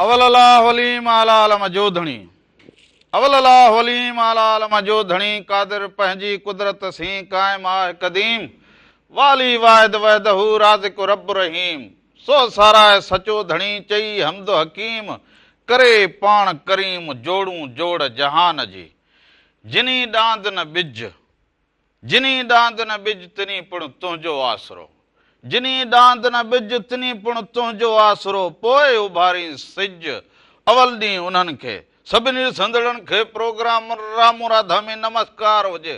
اول الله عليم اعليٰ عالم جو ڌڻي. اول الله عليم اعليٰ عالم جو ڌڻي قادر پنهنجي قدرت سين قائم آهه قديم والي واحد وحده رازق رب رحيم سو ساراهه سچو ڌڻي چئي حمد حڪيم ڪري پاڻ ڪريم جوڙون جوڙ جهان جي جني ڏاند نه ٻج جني ڏاند نه ٻج تني پڻ تنهنجو آسرو. جني ڏاند نه ٻج تني پڻ تنهنجو آسرو پوء اڀارين سج اول ڏينهن انهن کي. سڀني ڏسندڙن کي پروگرام رامو راڌا ۾ نمسڪار هجي.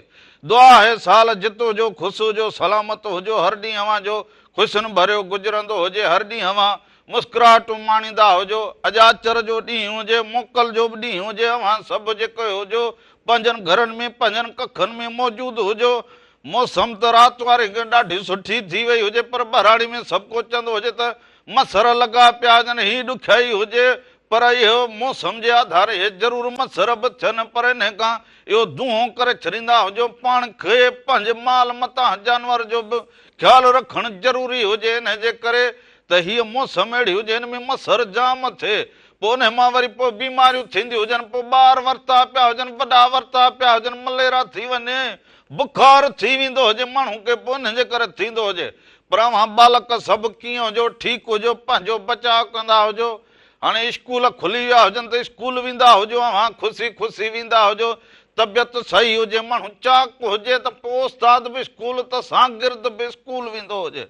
دعا آهي سال جت هجو خوش هجو سلامت هجو هر ڏينهن اوهان جو خوشين ڀريو گذرندو هجي هر ڏينهن اوهان مسڪراهٽون ماڻيندا هجو اڄ آچر جو ڏينهن هجي موڪل جو به ڏينهن هجي اوهان سڀ جيڪي هجو پنهنجن گهرن ۾ پنهنجن ڪکن ۾ موجود هجو. موسم ته رات واري کان ڏاڍي سٺي ٿي وئي هجي پر ٻهراڙي ۾ سڀ ڪو چوندو هجي ته مسر لڳا پيا هجن هي ڏکيائي هجي پر اهو موسم جي آڌار اهي ضرور مسر به ٿين پر انهي کان اهو دونهون ڪري ڇڏيندا هجو پاڻ کي پنهنجي مال متان جانور جو به خيال رکڻ ضروري هجي انهي جي ڪري ته هيء موسم اهڙي هجي هن ۾ مسر جام ٿئي پوء انهيء مان وري پوء بيماريون ٿينديون هجن، پوء ٻار ورتا پيا هجن، وڏا ورتا پيا هجن، مليرا ٿي وڃي، بخار ٿي ويندو هجي، ماڻهو کي پوء انهن جي ڪري ٿيندو هجي. پر اوهان ٻالڪ سڀ ڪيئن هجو، ٺيڪ هجو، پنهنجو بچاء ڪندا هجو. هاڻي اسڪول کلي ويا هجن ته اسڪول ويندا هجو، اوهان خوشي خوشي ويندا هجو، طبيعت صحيح هجي، ماڻهو چاڪ هجي ته پوء استاد به اسڪول ته شاگرد به اسڪول ويندو هجي.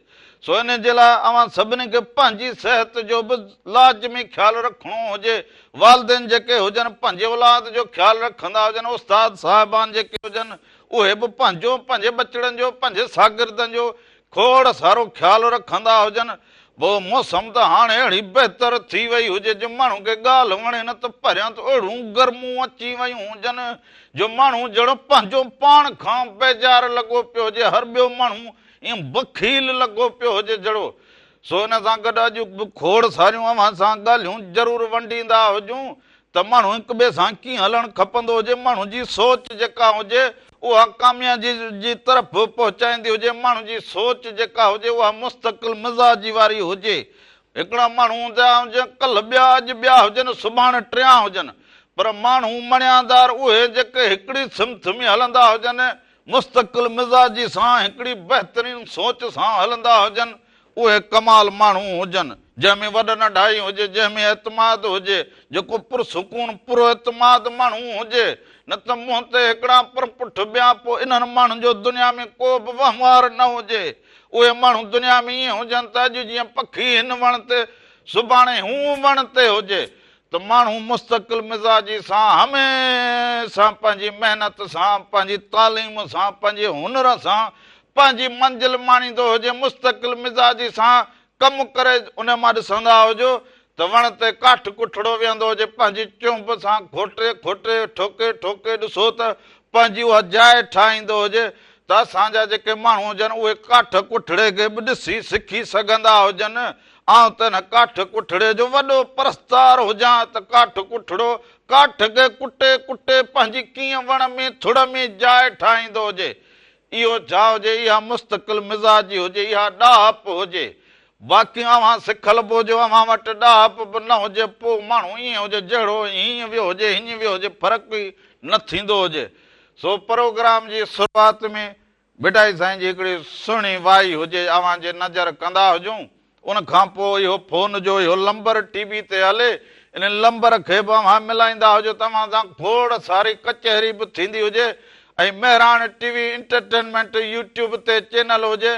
سو انهي جي لاء اوهان سڀني کي پنهنجي صحت جو به لازمي خيال رکڻو هجي. والدين جيڪي هجن پنهنجي اولاد جو خيال رکندا هجن، استاد صاحبان جيڪي هجن اهي به پنهنجو، پنهنجي ٻچڙن جو، پنهنجي شاگردن جو کوڙ سارو خيال رکندا هجن. پوء موسم ته هاڻي اهڙي بهتر ٿي وئي هجي جو ماڻهو کي ڳالهه وڻي نه ته پهريان ته اهڙيون گرمون اچي ويون هجن جو ماڻهو جهڙو پنهنجو پاڻ کان بيزار لڳو پيو هجي هر ٻيو ماڻهو ائين بخيل لڳو پيو هجي جهڙو. سو ان سان گڏ اڄ به کوڙ ساريون اوهان سان ڳالهيون ضرور ونڊيندا هجون ته ماڻهو هڪ ٻئي سان ڪيئن هلڻ کپندو هجي، ماڻهو جي سوچ جيڪا هجي اها ڪاميابي جي طرف پهچائيندي هجي، ماڻهو جي سوچ جيڪا هجي اها مستقل مزاجي واري هجي. هڪڙا ماڻهو هوندا هجن ڪلهه ٻيا اڄ ٻيا هجن سڀاڻ ٽيان هجن پر ماڻهو مڻيادار اهي جيڪي هڪڙي سمت ۾ هلندا هجن مستقل مزاجي سان هڪڙي بهترين سوچ سان هلندا هجن، اهي ڪمال ماڻهو هجن، جنهن ۾ وڏ ننڍائي هجي، جنهن ۾ اعتماد هجي، جيڪو پرسڪون پراعتماد ماڻهو هجي، نه ته منهن تي هڪڙا پر پٺ ٻيا، پوء انهن ماڻهن جو دنيا ۾ ڪو به وهنوار نه هجي. اهي ماڻهو دنيا ۾ ائين هجن ته اڄ جيئن پکي هن وڻ تي سڀاڻي هون وڻ تي هجي، ته ماڻهو مستقل مزاجي سان هميشه پنهنجي محنت سان، پنهنجي تعليم سان، پنهنجي هنر سان پنهنجي منزل ماڻيندو هجي، مستقل مزاجي سان ڪم ڪري ان مان ڏسندا هجو ته وڻ تي ڪاٺ ڪٺڙو ويهندو هجي پنهنجي چهنب سان کوٽي کوٽي ٺوڪي ٺوڪي ڏسو ته پنهنجي اها جاء ٺاهيندو هجي ته اسان جا جيڪي ماڻهو هجن اهي ڪاٺ ڪٺڙي کي به ڏسي سکي سگهندا هجن آئون ته ان ڪاٺ ڪٺڙي جو وڏو پرستار هجان ته ڪاٺ ڪٺڙو ڪاٺ کي ڪٽي ڪٽي پنهنجي ڪيئن وڻ ۾ ٿڙ ۾ جاء ٺاهيندو هجي. اهو ڇا هجي، اها مستقل مزاجي هجي، اها ڏاهپ هجي. باقي اوهان سکل به هجو، اوهان وٽ ڏاهپ به نه هجي، پوء ماڻهو ائين هجي جهڙو هينئن ويو هجي، هينئن ويو هجي، فرق ئي نه ٿيندو هجي. سو پروگرام جي شروعات ۾ ڀٽائي سائين جي هڪڙي سهڻي وائي هجي اوهان جي نظر ڪندا هجون ان کان پوء اهو فون جو اهو لمبر ٽي وي تي هلي ان لمبر کي به اوهان ملائيندا هجو ته اوهان سان کوڙ ساري ڪچهري به ٿيندي هجي ۽ Mehran T V entertainment YouTube تي چينل هجي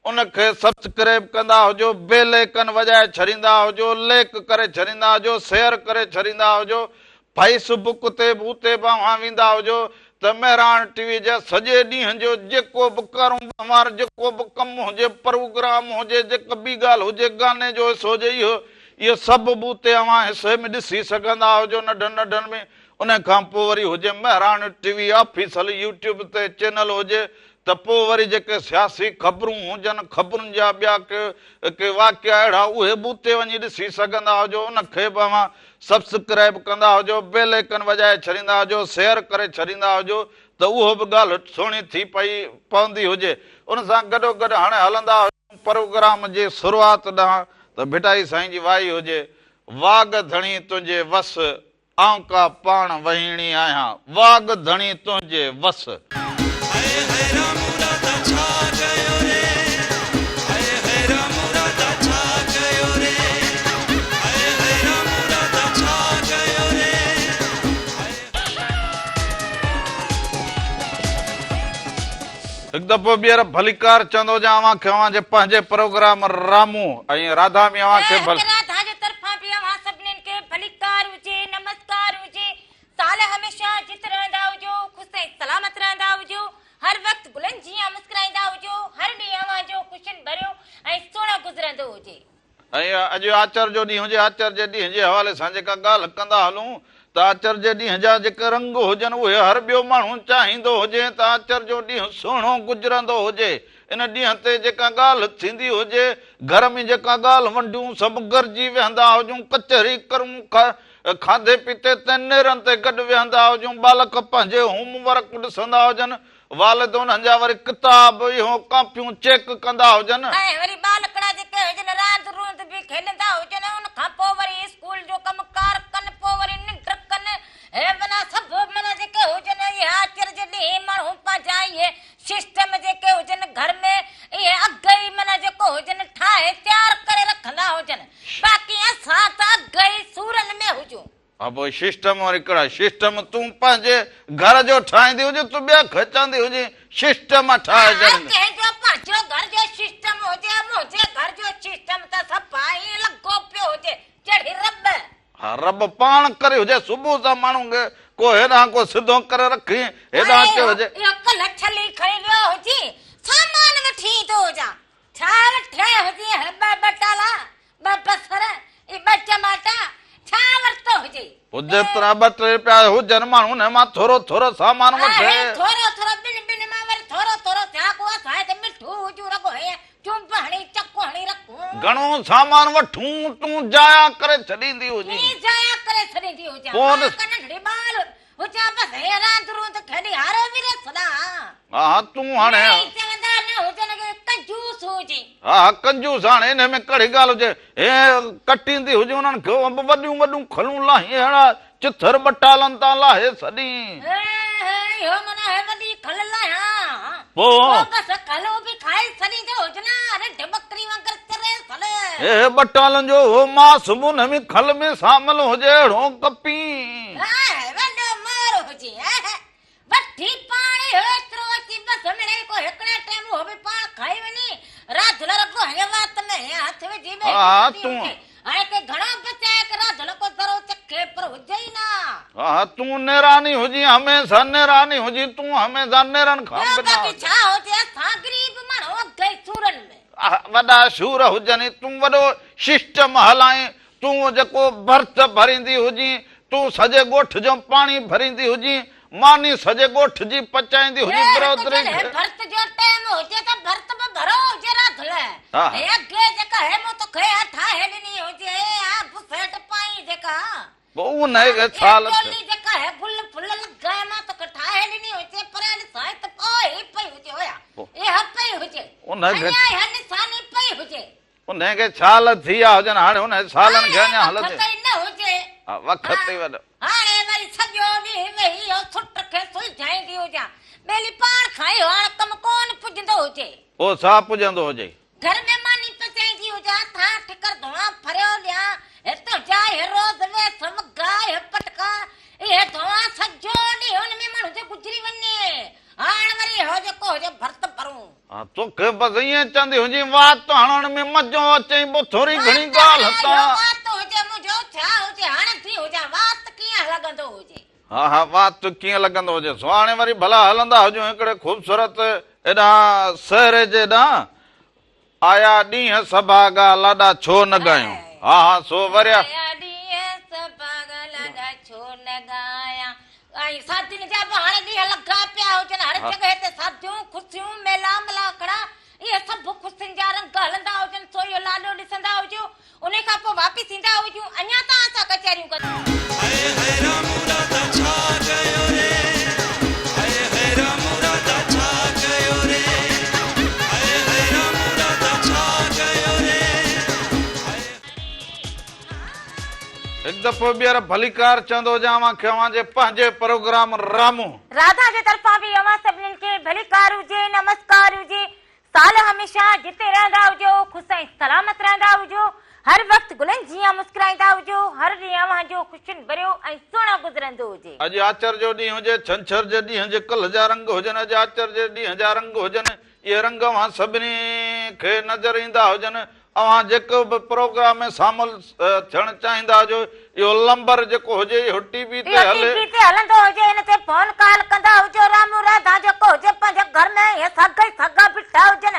ان کي سبسڪريب ڪندا هجو بيل ايڪن وڄائي ڇڏيندا هجو ليڪ ڪري ڇڏيندا هجو شيئر ڪري ڇڏيندا هجو فيس بڪ تي به اتي به اوهان ويندا هجو ته مهراڻ ٽي وي جا سڄي ڏينهن جو جيڪو به ڪاروهنوار جيڪو به ڪم هجي پروگرام هجي جيڪا ٻي ڳالهه هجي گاني جو حصو هجي اهو اهو سڀ به اتي اوهان حصي ۾ ڏسي سگهندا هجو ننڍن ننڍن ۾ ان کان پوء وري هجي Mehran T V official YouTube تي چينل هجي ته پوء وري جيڪي سياسي خبرون هجن، خبرن جا ٻيا ڪي ڪي واقعا اهڙا اهي به اتي وڃي ڏسي سگهندا هجو، ان کي به اوهان سبسڪرائيب ڪندا هجو، بيل ايڪن وڄائي ڇڏيندا هجو، شيئر ڪري ڇڏيندا هجو ته اهو به ڳالهه سهڻي ٿي پئي پوندي هجي. ان سان گڏوگڏ هاڻي هلندا هجون پروگرام جي شروعات ڏانهن ته ڀٽائي سائين جي وائي هجي. واڳ ڌڻي تنهنجي وس، آئون ڪا پاڻ وهيڻي آهيان، واڳ ڌڻي تنهنجي وس. هئي هئي رامو راڌا ڇا ڪيو ري هئي هئي رامو راڌا ڇا ڪيو ري هئي هئي رامو راڌا ڇا ڪيو ري هئي. هڪ دفعو ٻيهر ڀليڪار چوندو هجان اوهان کي اوهان جي پنهنجي پروگرام رامو ۽ راڌا ۾ اوهان کي ڀل. هڪ راڌا جي طرفان به اوهان سڀنين کي ڀليڪار هجي نمسڪار هجي سال هميشه جت رهندا هجو خوش ۽ سلامت رهندا هجو هر وقت گلن جيان مسڪرائيندا هجو هر ڏينهن اوهان جو خوشين ڀريو ۽ سهڻو گذرندو هجي. ۽ اڄ آچر جو ڏينهن هجي، آچر جي ڏينهن جي حوالي سان جيڪا ڳالهه ڪندا هلون ته آچر جي ڏينهن جا جيڪي رنگ هجن اهي هر ٻيو ماڻهو چاهيندو هجي ته آچر جو ڏينهن سهڻو گذرندو هجي، ان ڏينهن تي جيڪا ڳالهه ٿيندي هجي، گهر ۾ جيڪا ڳالهه ونڊيون سڀ گڏجي ويهندا هجون، ڪچهري ڪرون، کاڌي پيتي تي نيرن تي گڏ ويهندا هجون، ٻالڪ پنهنجي هوم ورڪ ڏسندا هجن، والد انهن جا وري ڪتاب اهو ڪاپيون چيڪ ڪندا هجن. ۽ وري ٻالڪڙا جيڪي هجن راند روند به کيڏندا هجن ان کان پوء وري اسڪول جو ڪم ڪار ڪن پوء وري ننڊ ڪن هي معنيٰ سڀ معنيٰ جيڪي هجن اهي آچر جي ڏينهن ماڻهو پنهنجا اهي سسٽم جيڪي هجن گهر ۾ اهي اڳ ئي معنيٰ جيڪو هجن ٺاهي تيار ڪري رکندا هجن باقي اسان ته اڳ ئي سورن ۾ هجون. ها پوء ششٽم وري ڪهڙا ششٽم تون پنهنجي گهر جو ٺاهيندي هجين تون ٻيا کي چوندي هجين ششٽم ٺاهي هر ڇڏيندي. ڪنهن جو پنهنجو گهر جو ششٽم هجي منهنجي گهر جو ششٽم ته صفا ائين لڳو پيو هجي جهڙي رٻ. ها رٻ پاڻ ڪري هجي صبح سان ماڻهو کي ڪو هيڏانهن ڪو سڌو ڪري رکين هيڏانهن هاڻي چيو هجي. اهو ڪلهه ڇلي کڻي ويو هجين سامان وٺي ايندو هجان ڇا وٺي هجين هي ٻه ٻٽالا ٻه بصر ۽ ٻه چماٽا ڇا ورتو هجي؟ پوء جيترا ٻه ٽي رپيا هجن ماڻهو انهن مان ٿورو ٿورو سامان وٺي. آهي ٿورو ٿورو ٻن ٻن مان وري ٿورو ٿورو ٿيا ڪو اسان هتي مٺو هجون رڳو هيئن چونب هڻي چڪ هڻي رکون. گهڻو سامان وٺون تون ضايع ڪري ڇڏيندي هجين. ڪيئن ضايع ڪري ڇڏيندي هجان پوء مان ڪا ننڍڙي ٻال هجان بس هيئن راند روند کيڏي هارو ويري سڏان. ها ها تون هاڻي. نئين چوندا نه هجن ڪي ڪنجوس هجين. ها ها ڪنجوس هاڻي انهي ۾ ڪهڙي ڳالهه هجي هيئن ڪٽيندي هجي انهن کي به وڏيون وڏيون کلون لاهين اهڙا چٿر ٻٽالن تان لاهي سڏين. هي هي اهو معنيٰ هي وڏي کل لاهيان. پوء. پوء بس کلون به کائي سڏيندي هجن ها رڍ ٻڪري وانگر چري سڏ. هي هي ٻٽالن جو اهو ماس به انهي ۾ کل ۾ شامل هجي اهڙو ڪپين. هي هي وڏو مور هجي هي هي وٺي پاڻ اهو ايترو اچي بس مڙئي ڪو هڪڙي ٽيم اهو به پاڻ کائي وڃي راڌل رڳو هيئن وات ۾ هيئن هٿ وجهي ويهي ها ڏسندي تون. هجي هاڻي ڪي گهڻو بچائي ڪي راڌل ڪو ذرو چکي پر هجي ئي نه. ها تون نيراني هجين هميشه نيراني هجين تون هميشه نيرن کان ٻيو بنا باقي هجين. ڇا هجي اسان غريب ماڻهو اڳ ئي سورن ۾. وڏا سور هجن تون وڏو ششٽم هلائين تون جيڪو ڀرت ڀريندي هجين، تون سڄي ڳوٺ جو پاڻي ڀريندي هجين، ماني سڄي ڳوٺ جي پچائيندي هجين، هي هڪ برادري جڏهن کي. ڀرت جو ٽيم هجي ته ڀرت به ڀرو هجي راڌل، ها. هي اڳي جيڪا هي مون توکي اها ٺاهي ڏني هجي، اها بسيٽ پائين جيڪا. پوء انهيء کي اها ڇا لٿ. چولي جيڪا هي گل ڦل لڳائي مان توکي ٺاهي ڏني هجي، پر ڏسانء ته پوء هي پئي هجي هيا، اها پئي هجي، انهيء کي. اڃا اها نشاني پئي هجي. انهن کي ڇال ٿي ويا هجن، هاڻي انهن سالن کي اڃا هلندي. وقت ئي نه هجي. ها وقت ئي وڏو. هاڻي وري سڄو ڏينهن ويهي اهو سٽ کي سلجهائيندي هجان. ٻيلي پاڻ کان اهو هاڻ ڪم ڪونه پڄندو هجي. پوء ڇا پڄندو هجي؟ گهر ۾ ماني پچائيندي هجان، ٿان ٺڪر ڌوئان، ڦريو ڏيان، هي تنهنجا اهي روز ويس وڳا، اهي پٽڪا، اهي ڌوئان، سڄو ڏينهن ان ۾ ماڻهو جو گذري وڃي. هاڻ وري اهو جيڪو هجي ڀرت ڀرون. ها توکي بس ائين چوندي هجين وات هڻڻ ۾ مزو اچئي پوء ٿوري گهڻي ڳالهه تان. وات هجي منهنجو ڇا هجي هڻندي هجان وات ڪيئن لڳندو هجي. ها ها وات ڪيئن لڳندو هجي سو هاڻي وري ڀلا هلندا هجون هڪڙي خوبصورت ايڏانهن سهري جي ڏانهن آيا ڏينهن سڀاڳا لاڏا ڇو نه ڳايون ها ها سو وريا. آيا ڏينهن سڀاڳا لاڏا ڇو نه ڳايان ۽ شادين جا به هاڻي ڏينهن لڳا پيا هجن، هر جڳهه تي شاديون، خوشيون، ميلا ملاکڙا، اهي سڀ خوشين جا رنگ هلندا هجن، سو اهو لاڏو ڏسندا هجو، انهي کان پوء واپس ايندا هجون، اڃا تان اسان ڪچهريون ڪندا. هئي هئي رامو راڌا ڇا ڪيو ري هئي هئي رامو راڌا ڇا ڪيو ري هئي هئي رامو راڌا ڇا ڪيو ري هئي. هڪ دفعو ٻيهر ڀليڪار چوندو هجان اوهان کي اوهان جي پنهنجي پروگرام رامون. راڌا جي طرفان به اوهان سڀنين کي ڀليڪار هجي نمسڪار هجي سال هميشه جتي رهندا هجو خوش ۽ سلامت رهندا هجو هر وقت گلن جيان مسڪرائيندا هجو هر ڏينهن اوهان جو خوشين ڀريو ۽ سهڻو گذرندو هجي. اڄ آچر جو ڏينهن هجي ڇنڇر جي ڏينهن جي ڪلهه جا رنگ هجن اڄ آچر جي ڏينهن جا رنگ هجن اهي رنگ اوهان سڀني کي نظر ايندا هجن. اوهان جيڪو به پروگرام ۾ شامل ٿيڻ چاهيندا هجو، اهو لمبر جيڪو هجي اهو ٽي وي تي اهو هلي. ٽي وي تي هلندو هجي، ان تي فون ڪال ڪندا هجو، رامو راڌا جيڪو هجي پنهنجي گهر ۾ ائين ساڳا ئي ساڳا بيٺا هجن،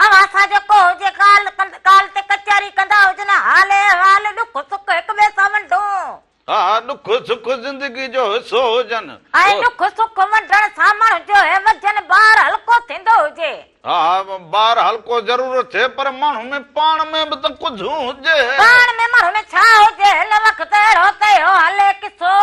اوهان سان جيڪو هجي ڪال ڪال تي ڪچهري ڪندا هجن، حال احوال، ڏک سک هڪ ٻئي سان ونڊون. ها ها ڏک سک زندگي جو حصو هجن. ۽ ڏک سک ونڊڻ سان ماڻهو جو هي وزن بار هلڪو ٿيندو هجي. ها ها بار هلڪو ضرور ٿئي پر ماڻهو ۾ پاڻ ۾ به ته ڪجهه هجي. پاڻ ۾ ماڻهو ۾ ڇا هجي هن وقت اهڙو ته اهو هلي قصو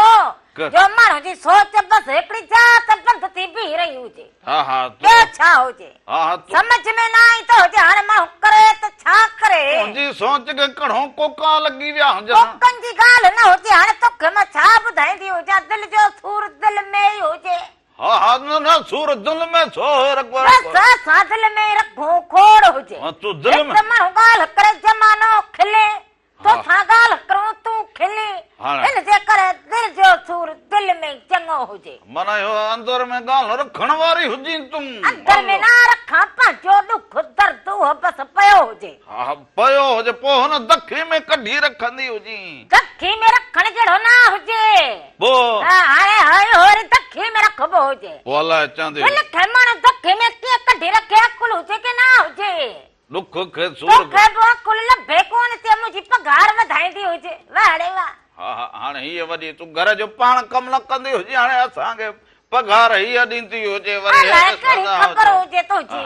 جو ماڻهو جي سوچ بس هڪڙي جاء تي بند ٿي بيهي رهي هجي. ها ها تون. ٻيو ڇا هجي. ها ها تون. سمجهه ۾ نه آئي ته هجي هاڻي ماڻهو ڪري ته ڇا ڪري. تنهنجي سوچ کي ڪهڙو ڪوڪا لڳي ويا هجن. ڪوڪن جي ڳالهه نه هجي هاڻي توکي مان ڇا ٻڌائيندي هجان دل جو سور دل ۾ ئي هجي. ها ها نه نه سور دل ۾ ڇو رکو. بس اسان دل ۾ ئي رکون کوڙ هجي. ها تون دل ۾. هڪ ماڻهو ڳالهه ڪري زمانو کلي. توسان ڳالهه ڪرون تون کلين، ان جي ڪري دل جو سور دل ۾ چڱو هجي. معنيٰ اهو اندر ۾ ڳالهه رکڻ واري هجين تون. اندر ۾ نه رکان پنهنجو ڏک درد اهو بس پيو هجي. ها پيو هجي پوء هن دکي ۾ ڪڍي رکندي هجين. دکي ۾ رکڻ جهڙو نه هجي. پوء. هاڻي اهو وري دکي ۾ رکبو هجي. پوء الائي چوندي. دل کي ماڻهو دکي ۾ ڪيئن ڪڍي رکي عقل هجي ڪي نه هجي. ڏک کي سور. توکي به عقل لڀي ڪونه ٿي منهنجي پگهار وڌائيندي هجي واهه ڙي واهه. ها ها هاڻي هيء وڏي تون گهر جو پاڻ ڪم نه ڪندي هجين هاڻي اسان کي پگهار هيء ڏيندي هجي وري الائي ڪهڙي خبر هجي تنهنجي.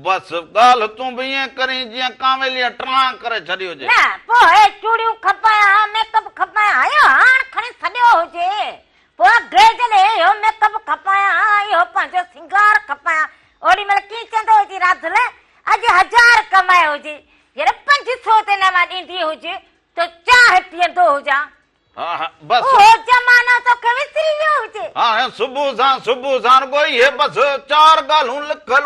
بس ڳالهه تون به ائين ڪرين جيئن ڪانويليء ٽران ڪري ڇڏي هجي. نه پوء هي چوڙيون کپايان ها ميڪ اپ کپايان ها اهو هاڻ کڻي سڏيو هجي پوء اڳي جڏهن اهو ميڪ اپ کپايان ها اهو پنهنجو سينگار کپايان اوڏي مهل ڪيئن چوندو هجي راڌل اڄ هزار ڪمايو هجي جيڏهن 500 تي نه مان ڏيندي هج ته چانهه پيئندو هجان. ها ها بس. اهو زمانو توکي وسري ويو هجي. هاڻي صبح سان صبح سان رڳو اهي بس چار ڳالهون لکيل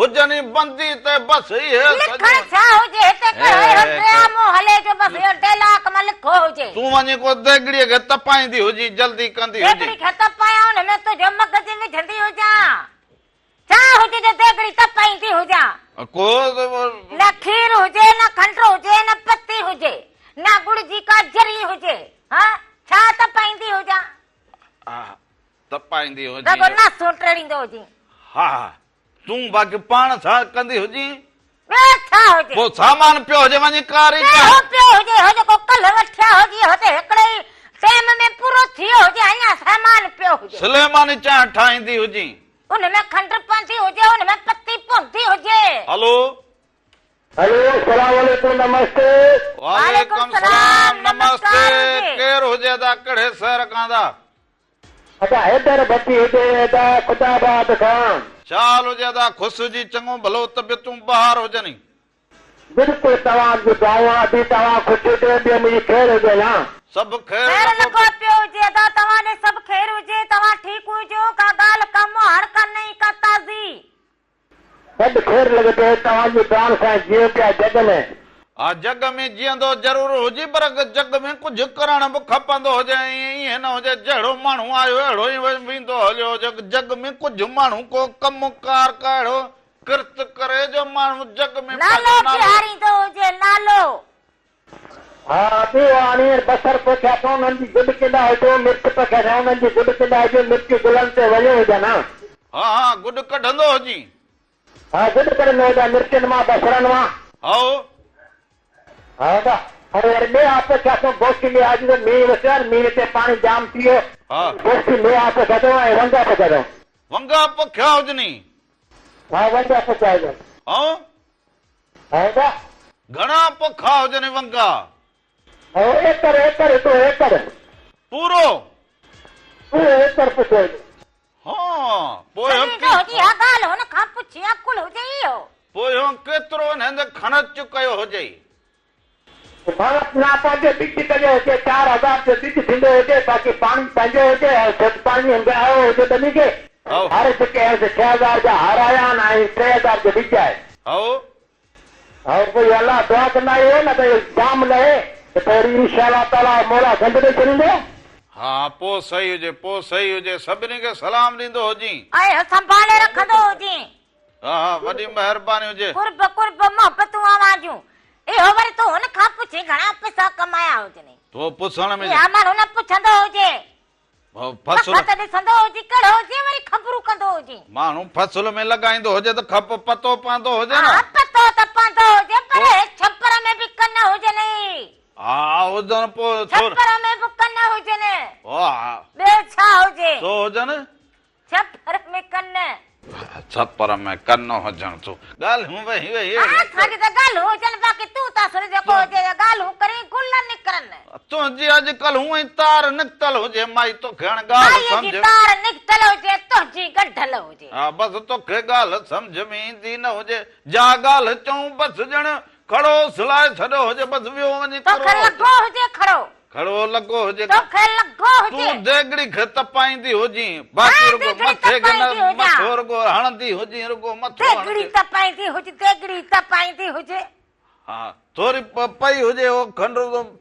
هجن ئي بندي تي بس اهي سڄو. لکڻ ڇا هجي هتي ڪهڙو اهڙو ڊرامو هلي جو بس اهو ڊيلاڪ مان لکو هجي. تون وڃي ڪو ديڳڙيء کي تپائيندي هجين جلدي ڪندي هجين. ديڳڙي کي تپايان ان ۾ تنهنجو مغز وجهندي هجان. ڇا هجي جو ديڳڙي تپائيندي هجان. ڪو نه کير هجي، نه کنڊ هجي، نه پتي هجي، نه ڳڙ جي ڪا ذري هجي. ها ڇا تپائيندي هجان. ها تپائيندي هجين. رڳو ناسون ٽيڙيندو هجين. ها تون باقي پاڻ ڇا ڪندي هجين. ٻيو ڇا هجي. پوء سامان پيو هجي وڃي ڪاري ڪهڙو پيو هجي هو جيڪو ڪلهه وٺيا هجي هو ته هڪڙي ئي ٽيم ۾ پورو ٿي ويو هجي اڃا سامان پيو هجي. سليماني چانهه ٺاهيندي هجين. ان ۾ کنڊ پوندي هجي ان ۾ پتي پوندي هجي. هلو. هلو السلام عليڪم نمستي. وعليڪم سلام نمستي ڪير هجي ادا ڪهڙي شهر کان ادا. ادا حيدر ڀٽي هجي ادا خدا آباد کان. ڇا حال هجي ادا خوش هجي چڱو ڀلو طبيعتون بهار هجني. بلڪل توهان جون دعائون ادي توهان خوش هجو ٻيو منهنجي خير هجي نه. سڀ خير خير لڳو پيو هجي ادا توهان ڏي سڀ خير هجي توهان ٺيڪ هجو ڪا ڳالهه ڪا مهاڙ ڪا نئين ڪا تازي. سڀ خير لڳو پيو توهان جي دعائن سان جيئون پيا جڳ ۾. ها جڳ ۾ جيئندو ضرور هجي پر جڳ ۾ ڪجهه ڪرڻ به کپندو هجي ۽ ائين نه هجي جهڙو ماڻهو آيو اهڙو ئي ويندو هليو هجي جڳ ۾ ڪجهه ماڻهو ڪو ڪم ڪار ڪا اهڙو ڪرت ڪري جو ماڻهو جڳ ۾ نالو پنهنجو نالو. بيهاريندو هجي نالو. ها ٻيو آڻي بصر پوکيا اٿئون انهن جي گڏ ڪندا هجو مرچ پوکيا اٿئون انهن جي گڏ ڪندا هجو مرچون گلن تي ويون هجن ها. ها ها گڏ ڪڍندو هجين. ها گڏ ڪڍندو هجان مرچن مان بصرن مان. هائو. ها ادا ۽ وري ميها پوکيا اٿئون بوسي ميها اڄ ته مينهن وسيو آهي نه مينهن تي پاڻي جام ٿي ويو ها. بوسي ميها پوکيا اٿئون ۽ ونگا پوکيا اٿئون. ونگا پوکيا هجني. ها ونگا پوکيا هجن. هائو. ها ادا. گهڻا پوکيا هجني ونگا. هائو ايڪڙ ايڪڙ هڪڙو ايڪڙ. پورو. پورو ايڪڙ پوکيو هجي. ها پوء سمجهندو هجي اها ڳالهه هن کان پڇي عقل هجي اهو. پوء ڪيترو انهن تي خرچ ڪيو هجئي. معنيٰ نه پنهنجو ٻج ڪڍيو هجي، 4000 جو ٻج ٿيندو هجي، باقي پاڻي پنهنجو هجي ۽ شڌ پاڻي هن کي آيو هجي ٻني کي. هائو. هر جيڪي آهن سي 6000 جا هر آيا آهن ۽ 3000 جو ٻج آهي. هائو. هائو پوء الله دعا ڪندا آهيو نه ته اهو جام لهي ته پوء وري انشاء الله تعاليٰ مولا سنڌ ڏئي ڇڏيندو. ها پوء صحيح هجي، پوء صحيح هجي، سڀني کي سلام ڏيندو هجين. ۽ سنڀالي رکندو هجين. ها ها وڏي مهرباني هجي. قرب قرب محبتون اوهان جون. اهو وري تون هن کان پڇين گهڻا پئسا ڪمايا هجنئي. تو پڇڻ ۾. اها ماڻهو نه پڇندو هجي. فصل. وقت ڏسندو هجي ڪهڙو هجي وري خبرون ڪندو هجي. ماڻهو فصل ۾ لڳائيندو هجي ته کپ پتو پوندو هجي نه. ها پتو ته پوندو هجي پر هي ڇپر ۾ به ڪن هجنئي. ها هجن پوء ٿور. ڇپر ۾ به ڪن هجن. ها. ٻيو ڇا هجي. ڇو هجن؟ ڇپر ۾ ڪن. ڇپر ۾ ڪن هجڻ ٿو ڳالهيون ويهي ويهي. ها اسان جي ته ڳالهيون هجن باقي تون ته اصل جيڪو هجي ڳالهيون ڪرين گل نڪرن. تنهنجي اڄڪلهه هونئن ئي تار نڪتل هجي مائي توکي هاڻ ڳالهه مائيء جي سمجهه. تار نڪتل هجي تنهنجي ڳنڍل هجي. ها بس توکي ڳالهه سمجهه ۾ ايندي نه هجي جا ڳالهه چئون بس ڄڻ کڙو اڇلائي ڇڏيو هجي بس ويو وڃي توکي ڪرو هجي. لڳو هجي کڙو. کڙو لڳو هجي. توکي لڳو هجي. تون ديڳڙي کي تپائيندي هجين باقي مان رڳو ديڳڙي مٿي کي نه تپائيندي هجان. مٿو رڳو هڻندي هجين رڳو مٿو ديڳڙي هڻندي. تپائيندي هج ديڳڙي تپائيندي هج. ها ٿوري پئي هجي هو کنڊ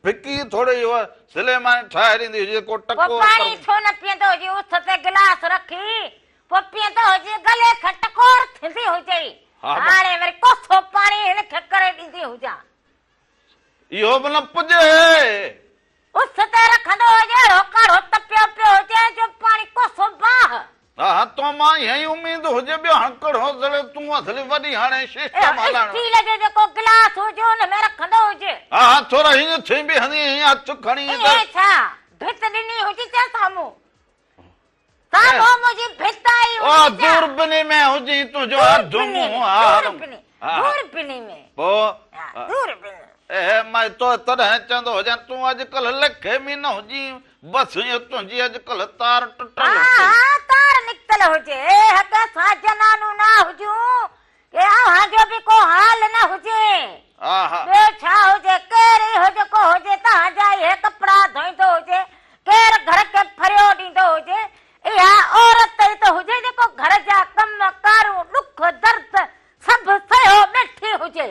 ڦڪي ٿوري هو سليماني ٺاهي ڏيندي هجي ڪو پوء ٽڪو پاڻي ڇو نه پيئندو هجي اس تي گلاس رکي پوء پيئندو هجي گلي کي ٽڪور ٿيندي هجئي هاڻي وري ڪوسو پاڻي هن کي ڪري ڏيندي هجان. اهو به نه پڄي. اس تي رکندو هجي اهڙو ڪاڙهو تپيو پيو هجي جو پاڻي ڪوسو باهه. ها ها تو مان اها ئي اميد هجي ٻيو هاڻ ڪهڙو زڙي تون اصلي وڏي هاڻي سسٽم اهو هلائڻ. اسٽيل جو جيڪو گلاس هجي ان ۾ رکندو هجي. ها ها ٿورا هيئن ٿي بيهندي هيئن هٿ کڻي ته. ائين ڇا ڀت ڏني هجي ڇا سامهون. سامهون منهنجي ڀت آئي او هجي ڇا. دوربيني ۾ هجي تنهنجو اڌ منهن ها دوربيني دوربيني ۾ پوء ها دوربيني. اهي مان تو تڏهن چوندو هجان تون اڄڪلهه لکي ۾ نه هجين بس اهو تنهنجي اڄڪلهه تار ٽٽل ها هجي. ها تار نڪتل هجي هڪ اسان جنانون نه هجون ڪي اوهان جو به ڪو حال نه هجي. ها ها. ٻيو ڇا هجي ڪير اهو جيڪو هجي توهان جا اهي ڪپڙا ڌوئيندو هجي ڪير گهر کي ڦريو ڏيندو هجي اها عورت ئي ته هجي جيڪو گهر جا ڪم ڪارون ڏک درد سڀ سهيو ٻيٺي هجي،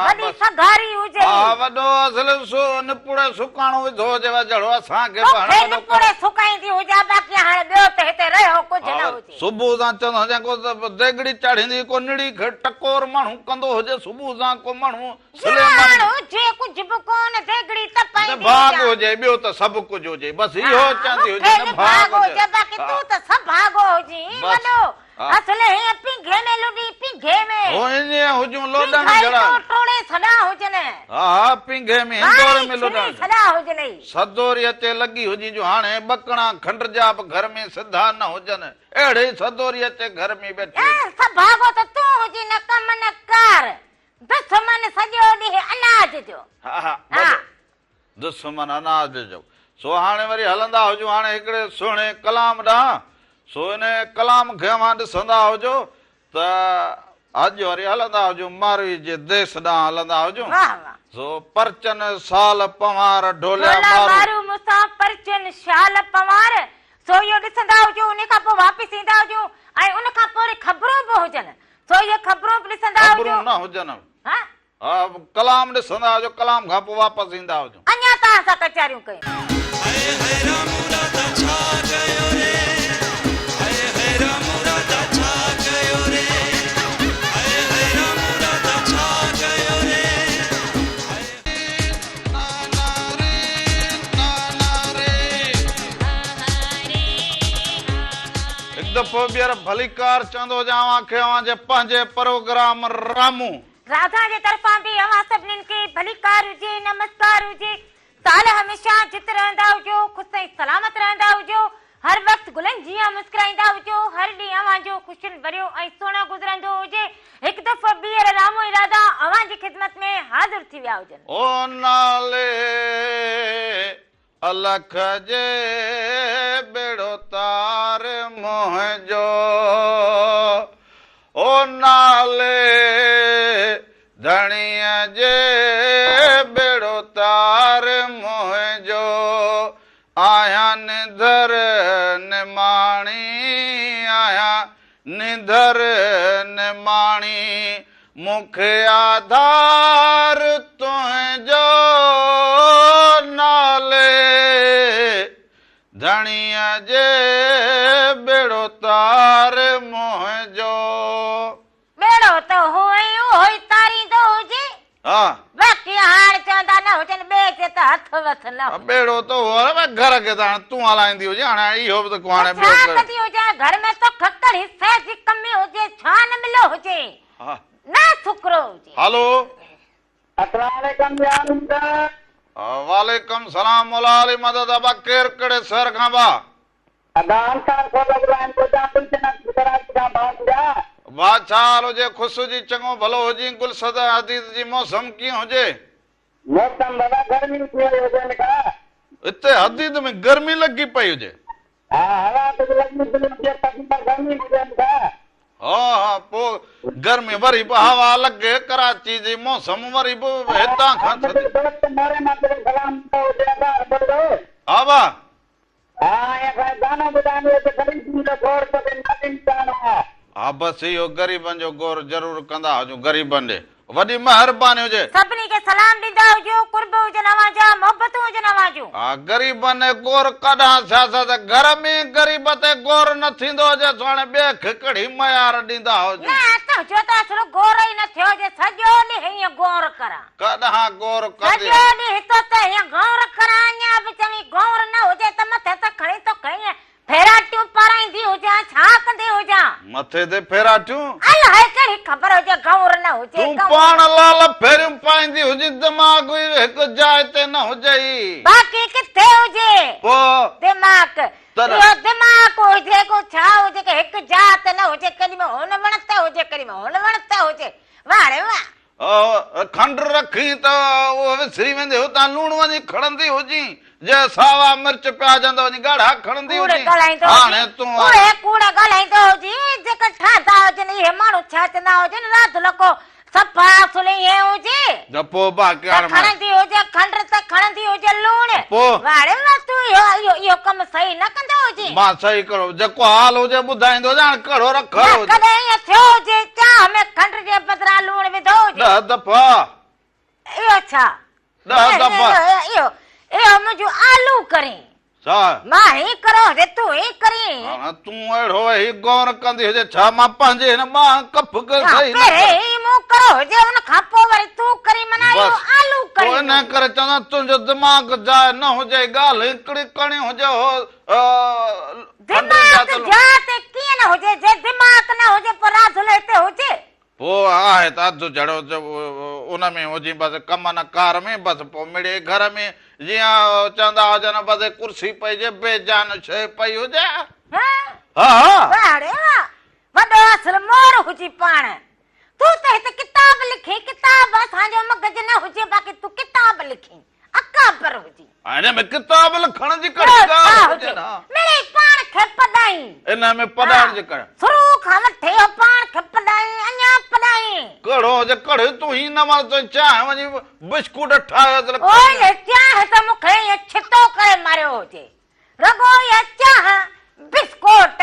وڏي سگهاري هجي. ها وڏو اصل سو نپوڙي سڪاڻو وڌو هجي وا جهڙو اسان کي به هاڻي توکي وڏو نپوڙي سڪائيندي هجان باقي هاڻي ٻيو ته هتي رهيو ڪجهه نه هجي. صبح سان چوندو هجان ڪو ديڳڙي چاڙهيندي ڪو نڙي کي ٽڪور ماڻهو ڪندو هجي صبح سان ڪو ماڻهو سليماني. ماڻهو هجي ڪجهه به ڪونه ديڳڙي تپائيندي نڀاڳ هجان. هجي ٻيو ته سڀ ڪجهه هجي بس اهو چوندي مون هجي کي نڀاڳ نڀاڳ هجي باقي تون ته سڀاڳو هجين وڏو. اصل هيئن پينگهي ۾ لڏي پينگهي ۾. هو ائين هجون لوڏڻ پينگها ئي جھڙا. تو ٽوڙي ڇڏيا هجن. ها ها پينگهي ۾ هندوري وار ئي ۾ ڇني لڏڻ. ڇڏيا هجنئي. سدوري اچي لڳي هجي جو هاڻي ٻڪڻا کنڊ جا به گهر ۾ سڌا نه هجن اهڙي سدوري اچي گهر ۾ ويٺي. اي سڀاڳو ته تون هجين نه ڪم نه ڪار دشمن سڄو ڏينهن اناج جو. ها ها وڏو دشمن اناج جو. سو هاڻي وري هلندا هجون هاڻي هڪڙي سهڻي ڪلام ڏانهن. سو ان ڪلام کي اوهان ڏسندا هجو ته اڄ وري هلندا هجون ماروي جي ديس ڏانهن هلندا هجون. واه واه. سو پرچن سال پنوار ڍوليا ڍولا مارو. مارو مون سان پرچن شال پنوار. سو اهو ڏسندا هجو انهي کان پوء واپس ايندا هجون ۽ ان کان پوء وري خبرون به هجن. سو اهي خبرون به ڏسندا هجو. خبرون نه هجن. ها. ها ڪلام ڏسندا هجو ڪلام کان پوء واپس ايندا هجو. اڃا توهان سان ڪچهريون ڪيون. هاء هاء رامو راڌا ڇا ڪيو ري هاء هاء رامو راڌا ڇا ڪيو ري هاء هاء رامو راڌا ڇا ڪيو ري هاء. هڪ دفعو ٻيهر ڀليڪار چوندو هجان اوهان کي اوهان جي پنهنجي پروگرام رامو. راڌا جي طرفان به اوهان سڀنين کي ڀليڪار هجي، نمسڪار هجي. سال هميشه جت رهندا هجو، خوش ۽ سلامت رهندا هجو، هر وقت گلن جيان مسڪرائيندا هجو، هر ڏينهن اوهان جو خوشين ڀريو ۽ سهڻو گذرندو هجي. هڪ دفعو ٻيهر رامو ۽ راڌا اوهان جي خدمت ۾ حاضر ٿي ويا هجن. او نالي الک جي ٻيڙو تار منهنجو او نالي ڌڻيء جي ٻيڙو تار. آهيان نڌر نماڻي آهيان نڌر نماڻي مون کي آڌار تنهنجو نالي ڌڻيء جي ٻيڙو تار منهنجو. ٻيڙو ته هونئن ئي اهو ئي تاريندو هجي. ها. باقي هاڻ چوندا نه هجن ٻئي جي ته هٿ وس نه هجي. ٻيڙو ته اهو هلي گهر کي ته هاڻ تون هلائيندي هجين هاڻي اهو به ته ڪو هاڻي ٻيو ڇا ڪندي هجان گهر ۾ توک ڪهڙي شيء جي ڪمي هجي ڇا نه مليو هجي. ها. نه ڇوڪرو هجي. هلو. السلام عليڪم يا امداد. وعليڪم سلام مولا علي مدد ابا ڪير ڪهڙي شهر کان با. ادا انصار سولنگ ابراهيم ڪوچان پلچنا ڪراچي کان ڀاء منهنجا. ڀاء ڇا حال هجي خوش هجين چڱو ڀلو هجين گل صدر حديد جي موسم ڪيئن هجي. موسم بابا گرمي ٿي وئي هجي مٺا. هتي حديد ۾ گرمي لڳي پئي هجي. ها هوا ڪجهه لڳي پئي هجي پر گرمي هجي مٺا. ها ها پوء گرمي وري به هوا لڳي ڪراچي جي موسم وري به هتان کان ٿڌي. دوست موري مان توکي سلام ڏنو هجي ادا ٻڌو. ها ڀاء. ها ۽ اسان گانو ٻڌائيندو هجي غريبن جو گور توکي ناظم چوڻو آ. ها بس اهو غريبن جو گور ضرور ڪندا هجون غريبن ڏي وڏي مهرباني هجي. سڀني کي سلام ڏيندا هجو قرب هجن اوهان جا محبتون هجن اوهان جون. ها غريبن ڏي گور ڪڏهن سياست گهر ۾ غريب تي گور نه ٿيندو هجي سو هاڻي ٻئي کي ڪهڙي ميار ڏيندا هجون. نه تنهنجو ته اصل گور ئي نه ٿيو هجي سڄو ڏينهن ائين گور ڪران. ڪڏهن گور ڪندي. سڄو ڏينهن تو تي هيئن گور ڪران اڃا به چوين گور نه هجي ته مٿي تي کڻي توکي ائين ڦيراٽيون پارائيندي هجان ڇا ڪندي هجان. مٿي تي ڦيراٽيون؟ الائي ڪهڙي خبر هجي گور نه هجي تون گور پاڻ نه. لال ڦيريون پائيندي هجين دماغ ئي هڪ جاء تي نه هجئي. باقي ڪٿي هجي. پوء. دماغ تڏهن. اهو دماغ هجي ڪو ڇا هجي ڪي هڪ جاء تي نه هجي ڪيڏي مهل هن وڻ تي هجي ڪيڏي مهل هن وڻ تي هجي واهه ڙي واهه. کنڊ رکين ته اهو وسري ويندي، هتان لوڻ وڃي کڻندي هجين، جي ساوا مرچ پيا هجن ته وڃي ڳاڙها کڻندي ڪوڙ هجين. ڳالهائيندو هاڻي هجين، تون اهي ڪوڙ ڳالهائيندو هجين، جيڪي ٺهندا هجن اهي ماڻهو ڇا چوندا هجن، راڌ لڪو صفا اصل ائين هجي. ته پوء باقي ته هاڻي مان. کڻندي هجي کنڊ ته کڻندي هجي لوڻ. پوء. واڙي وا تون اهو اهو اهو ڪم صحيح نه ڪندو هجين. مان صحيح ڪهڙو جيڪو حال هجي ٻڌائيندو هجان هاڻي ڪهڙو رکيل نه هجي. ڪڏهن ائين ٿيو هجي چانهه ۾ کنڊ جي بدران لوڻ وڌو هجي. ڏهه دفعا. اهو ڇا؟ ڏهه دفعا. اهو اهو منهنجو آلو ڪرين. ڇا؟ مان هي ڪرو هجي تون هي ڪرين. هاڻ تون اهڙو هي غور ڪندي هجي ڇا مان پنهنجي هن ٻانهن ڪف کي صحيح نه ڪري. پهرين هي مون ڪرو هجي ان کان پوء وري تون ڪرين معنيٰ اهو آلو ڪرين. پوء انهي ڪري چوندا آهن تنهنجو دماغ جاء نه هجي ڳالهه هڪڙي ڪڻي هجي هو دماغ جاء تي ڪيئن نه هجي جي دماغ نه هجي پوء راڌل هتي هجي. پوء آهي ته اڌ جھڙو ان ۾ هجين بس ڪم نه ڪار ۾ بس پوء مڙئي گهر ۾ جيئن چوندا هجن بس ڪرسي پئي هجي بي جان شيء پئي هجي. ها ها. واهه ڙي واهه وڏو اصل مور هجين پاڻ. تون ته هت ڪتاب لکين ڪتاب اسان جو مغز نه هجي باقي تون ڪتاب لکين. اڪابر هجي. ان ۾ ڪتاب لکڻ جي ڪهڙي ڳالهه هجي نه. مڙئي پاڻ کي پڏائين. ان ۾ پڏائڻ جي ڪهڙي. شروع کان وٺي اهو پاڻ کي پڏائين اڃا پڏائين. ڪهڙو هجي ڪهڙي تون هي نه مار تون چانهه وڃي بسڪوٽ ٺاهي اصل. اوئي هي چانهه ته مون کي ائين ڇتو ڪري ماريو هجي. رڳو اها چانهه بسڪوٽ.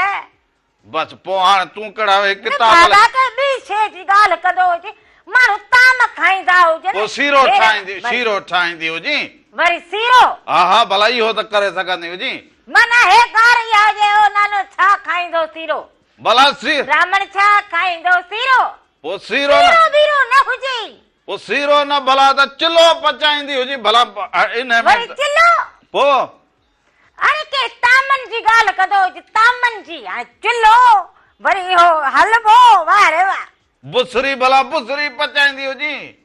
بس پوء هاڻ تون ڪهڙا هي ڪتاب لک. دادا ڪنهن ٻي شيء جي ڳالهه ڪندو هجي، ماڻهو طعام کائيندا هجن. پوء سيرو ٺاهيندي شيرو ٺاهيندي هجين. وري سيرو؟ ها ها ڀلا اهو ته ڪري سگهندي هجين. معنيٰ هي ڳالهه اها هجي او نانو ڇا کائيندو سيرو. ڀلا سيرو. براهمڻ ڇا کائيندو سيرو. پوء سيرو نه. سيرو بيرو نه هجي. پوء سيرو نه ڀلا ته چلو پچائيندي هجين ڀلا انهي ۾. وري چلو؟ پوء. اڙي ڪنهن طعامن جي ڳالهه ڪندو هجي، طعامن جي، هاڻي چلهو، وري اهو حلوو، واهه ري واهه. بصري ڀلا بصري پچائيندي هجين.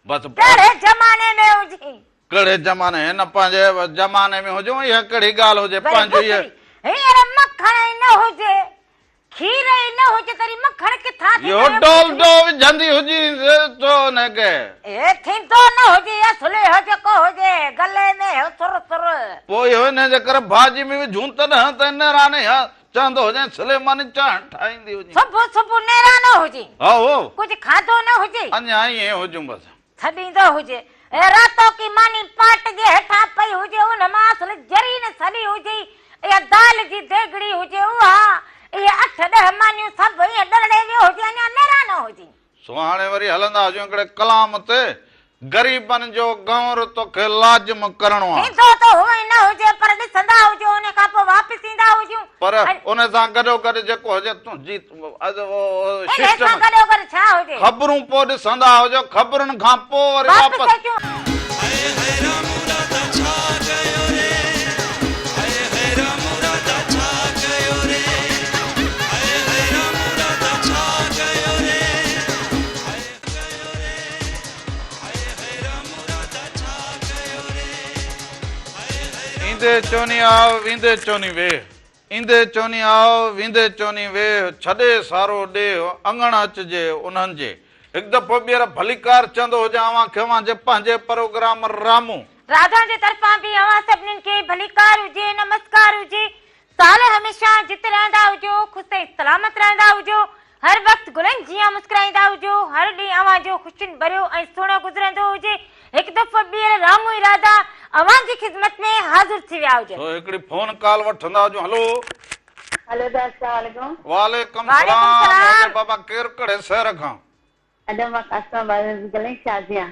بس پوء. ڪهڙي زماني ۾ هجين. ڪهڙي زماني، هن پنهنجي زماني ۾ هجون، اها ڪهڙي ڳالهه هجي، وري پنهنجو ئي. بصري، هينئر مکڻ ئي نه هجي. کير ئي نه هجي ته وري مکڻ ڪٿان ٿيندو؟ اهو ڊولڊو وجهندي هجي ٿو ان کي. اهي ٿيندو نه هجي اصل اهو جيڪو هجي گلي ۾ اهو سر سر. پوء اهو ان جي ڪري ڀاڄي ۾ وجهون تڏهن ته نيراني ها چوندو هجين سليماني چانهه ٺاهيندي هجين. صبح صبح نيرانو هجين. هائو. ڪجهه کاڌو نه هجي. اڃا ائين هجون بس. ڇڏيندو هجي. راتوڪي ماني پاٽ جي هيٺان پئي هجي، ان مان اصل ذري نه سڙي هجي، اها دال جي ديڳڙي هجي اها، اهي اٺ ڏهه مانيون سڀ ائين ڏرڙي ويو هجي اڃا نيرانو هجي. سو هاڻي وري هلندا هجون هڪڙي ڪلام تي، غريبن جو گنور توکي لازم ڪرڻو آ. ٿيندو ته هونئن نه هجي پر ڏسندا هجون ان کان پوء واپس ايندا هجون. پر ان سان گڏوگڏ جيڪو هجي تنهنجي انهيء سان گڏوگڏ ڇا هجي؟ خبرون پوء ڏسندا هجو، خبرن کان پوء وري واپس. اچون. هاء هاء رامو راڌا ڇا ڪيو ري هاء هاء رامو راڌا ڇا ڪيو ري هاء هاء رامو راڌا ڇا ڪيو ري هاء ڪيو ري هاء هاء رامو راڌا ڇا ڪيو ري هاء هاء ايندي چوني آء ويندي چوني ويهه. ايندي چوني آء، ويندي چوني ويهه، ڇڏي سارو ڏيهه، اڱڻ اچجي انهن جي. هڪ دفعو ٻيهر ڀليڪار چوندو هجان اوهان کي اوهان جي پنهنجي پروگرام رامو. راڌا جي طرفان به اوهان سڀنين کي ڀليڪار هجي، نمسڪار هجي. سال هميشه جت رهندا هجو، خوش ۽ سلامت رهندا هجو، هر وقت گلن جيان مسڪرائيندا هجو، هر ڏينهن اوهان جو خوشين ڀريو ۽ سهڻو گذرندو هجي. هڪ دفعو ٻيهر رامو ۽ راڌا اوهان جي خدمت ۾ حاضر ٿي ويا هجن. سو هڪڙي فون ڪال وٺندا هجون هلو. هلو دا اسلام عليڪم. وعليڪم سلام هجي بابا ڪير ڪهڙي شهر کان. ادا مان قاسم آباد مان ٿي ڳالهايان شازيا.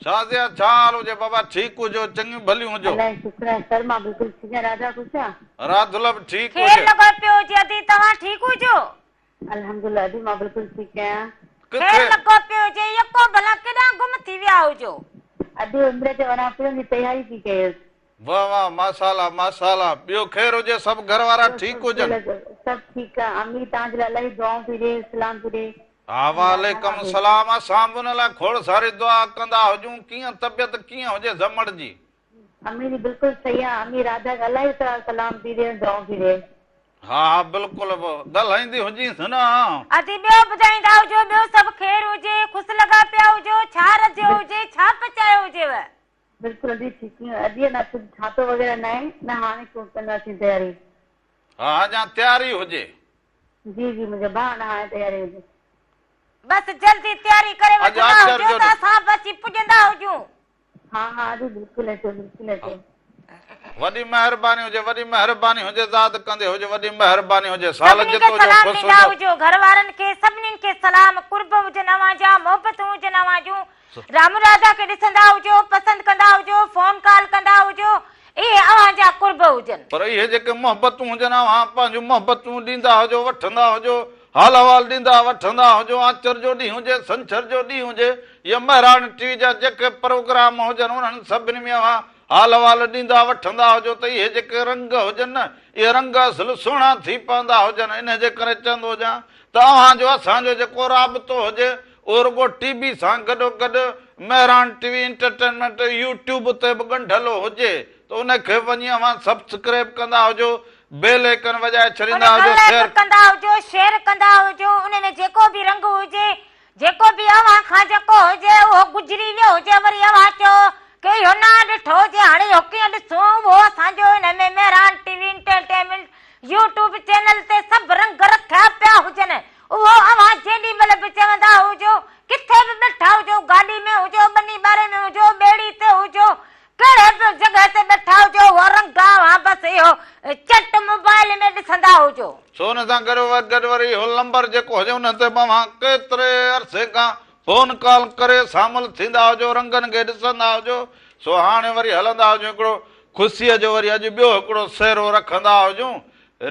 شازيا ڇا حال هجي بابا ٺيڪ هجو چڱيون ڀليون هجو. الله جو شڪر آهي سر مان بلڪل ٺيڪ آهيان راڌا خوش آ. راڌل به ٺيڪ خير هجي. لڳو پيو هجي ادي توهان ٺيڪ هجو. الحمدلله ادي مان بلڪل ٺيڪ آهيان. خير ڪٿي. لڳو پيو هجي يڪو ڀلا ڪيڏانهن گم ٿي ويا هجو. ادي عمري تي وڃان پيو ان جي تياري پي ڪيس. واه واه ماشاءالله ماشاءالله ٻيو خير هجي سڀ گهر وارا ٻيو ٺيڪ سڀ هجن. سڀ ٺيڪ آ امي توهان جي لاء الاهي دعائون پي ڏي سلام پي ڏي. ها وعليڪم السلام اسان به ان لاء کوڙ ساري دعا ڪندا هجون ڪيئن طبيعت ڪيئن هجي زمڙ جي. امي جي بلڪل صحيح آ امي راڌا کي الاهي سارا سلام پي ڏي دعائون پي ڏي. ها ها بلڪل ڳالهائيندي هجينس نه. ادي ٻيو ٻڌائيندا هجو ٻيو سڀ خير هجي خوش لڳا پيا هجو ڇا رڌيو هجي ڇا پچايو هجيو. بلڪل ادي ٺيڪ ادي اڃا ڪجهه ٺاتو وغيره ناهي نه هاڻي ڪنداسين تياري. ها اڃا تياري هجي. جي جي منهنجا ڀاء اڃا هاڻي تياري هجي. بس جلدي تياري ڪري اڄ وٺندا آچر هجو جو ته اسان به اچي پڄندا هجون. ها ها ادي بلڪل اچو بلڪل اچو. وڏي مهرباني هجي وڏي مهرباني هجي ذات ڪندي هجي وڏي مهرباني هجي سال سڀني جت کي هجو سلام خوش ڏيندا هجو. هجو گهر وارن کي سڀنين کي سلام قرب هجن اوهان جا محبتون هجن اوهان جون رام راڌا کي ڏسندا هجو پسند ڪندا هجو فون ڪال ڪندا هجو اهي اوهان جا قرب هجن. پر اهي جيڪي محبتون هجن اوهان پنهنجون محبتون ڏيندا هجو وٺندا هجو حال احوال ڏيندا وٺندا هجو آچر جو ڏينهن هجي ڇنڇر جو ڏينهن هجي يا مهراڻ ٽي وي جا جيڪي پروگرام هجن انهن سڀني ۾ اوهان حال احوال ڏيندا وٺندا هجو ته اهي جيڪي رنگ هجن نه اهي رنگ اصل سهڻا ٿي پوندا هجن انهي جي ڪري چوندو هجان ته اوهان جو اسان جو جيڪو رابطو هجي اهو رڳو ٽي وي سان گڏوگڏ Mehran T V entertainment YouTube تي به ڳنڍيل هجي ته ان کي وڃي اوهان سبسڪريب ڪندا هجو بيل ايڪن وڄائي ان ڇڏيندا کي هجو لائيڪ شيئر ڪندا هجو شيئر ڪندا هجو ان ۾ جيڪو به رنگ هجي جيڪو به اوهان کان جيڪو هجي اهو گذري ويو هجي وري اوهان چئو ڪي اهو نه ڏٺو هجي هاڻي اهو ڪيئن ڏسون اهو اسان جو ان ۾ Mehran T V entertainment YouTube channel تي سڀ رنگ رکيا پيا هجن اهو اوهان جيڏي مهل به چوندا هجو، ڪٿي به ٻيٺا هجو، گاڏي ۾ هجو، ٻني ٻاري ۾ هجو، ٻيڙي تي هجو، ڪهڙي به جڳهه تي ٻيٺا هجو، اهو رنگ اوهان بس اهو چٽ موبائل ۾ ڏسندا هجو. سو ان سان گڏوگڏ وري اهو نمبر جيڪو هجي ان تي به اوهان ڪيتري عرصي کان فون ڪال ڪري شامل ٿيندا هجو، رنگن کي ڏسندا هجو. سو هاڻي وري هلندا هجون هڪڙو خوشيء جو وري اڄ ٻيو هڪڙو سهرو رکندا هجون.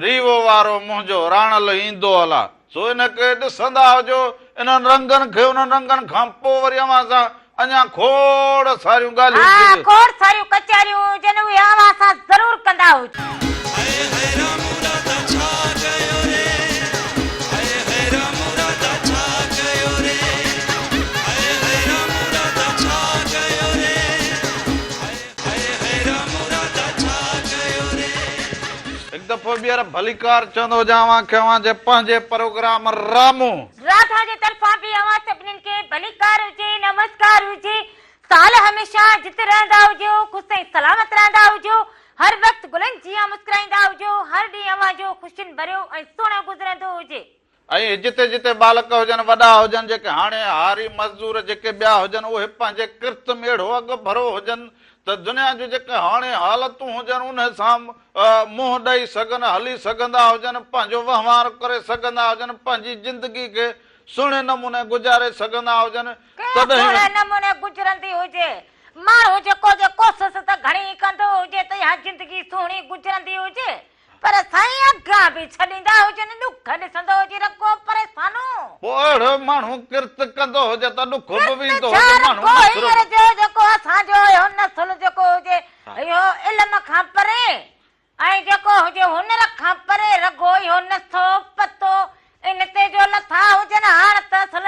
ريوو وارو منهنجو راڻل ايندو الا. سو ان کي ڏسندا هجو انهن رنگن کي انهن رنگن کان پوء وري اوهان سان اڃا کوڙ ساريون ڳالهيون ها ٿينديون. کوڙ ساريون ڪچهريون هجن اهي اوهان سان ضرور ڪندا هجو. هاء هاء رامو راڌا ڇا ڪيو ري هاء هاء رامو راڌا ڇا ڪيو ري هاء هاء رامو راڌا ڇا ڪيو ري هاء هاء رامو راڌا ڇا ڪيو ري. هڪ دفعو ٻيهر ڀليڪار چوندو هجان اوهان کي اوهان جي پنهنجي پروگرام رامو. راڌا جي طرفان به اوهان سڀنين کي ڀليڪار هجي نمسڪار هجي سال هميشه جت رهندا هجو خوش ۽ سلامت رهندا هجو هر وقت گلن جيان مسڪرائيندا هجو هر ڏينهن اوهان جو خوشين ڀريو ۽ سهڻو گذرندو هجي. ۽ جتي جتي ٻالڪ هجن، وڏا هجن، جيڪي هاڻي هاري مزدور جيڪي ٻيا هجن، اهي پنهنجي ڪرت ۾ اهڙو اڳڀرو هجن ته دنيا جون جيڪي هاڻي حالتون هجن، انهي سان منهن ڏئي سگهن، هلي سگهندا هجن، پنهنجو وهنوار ڪري سگهندا هجن، پنهنجي زندگي کي سهڻي نموني گذاري سگهندا هجن، ڪيئن تڏهن. سهڻي نموني گذرندي هجي. ماڻهو جيڪو جي ڪوشش ته گهڻي ئي ڪندو هجي ته اها زندگي سهڻي گذرندي هجي، پر سائين اڳيان به ڇڏيندا هجن ڏک ڏسندو هجي رڳو پريشانو. پوء اهڙو ماڻهو ڪرت ڪندو هجي ته ڏک به ڪرت ويندو ڇا هجي ماڻهو رڳو مصروف. هينئر جو جيڪو اسان جو اهو نسل جيڪو هجي اهو علم کان پري ۽ جيڪو هجي هنر کان پري رڳو اهو نشو پتو ان تي جو لٿا هجن هاڻ ته اصل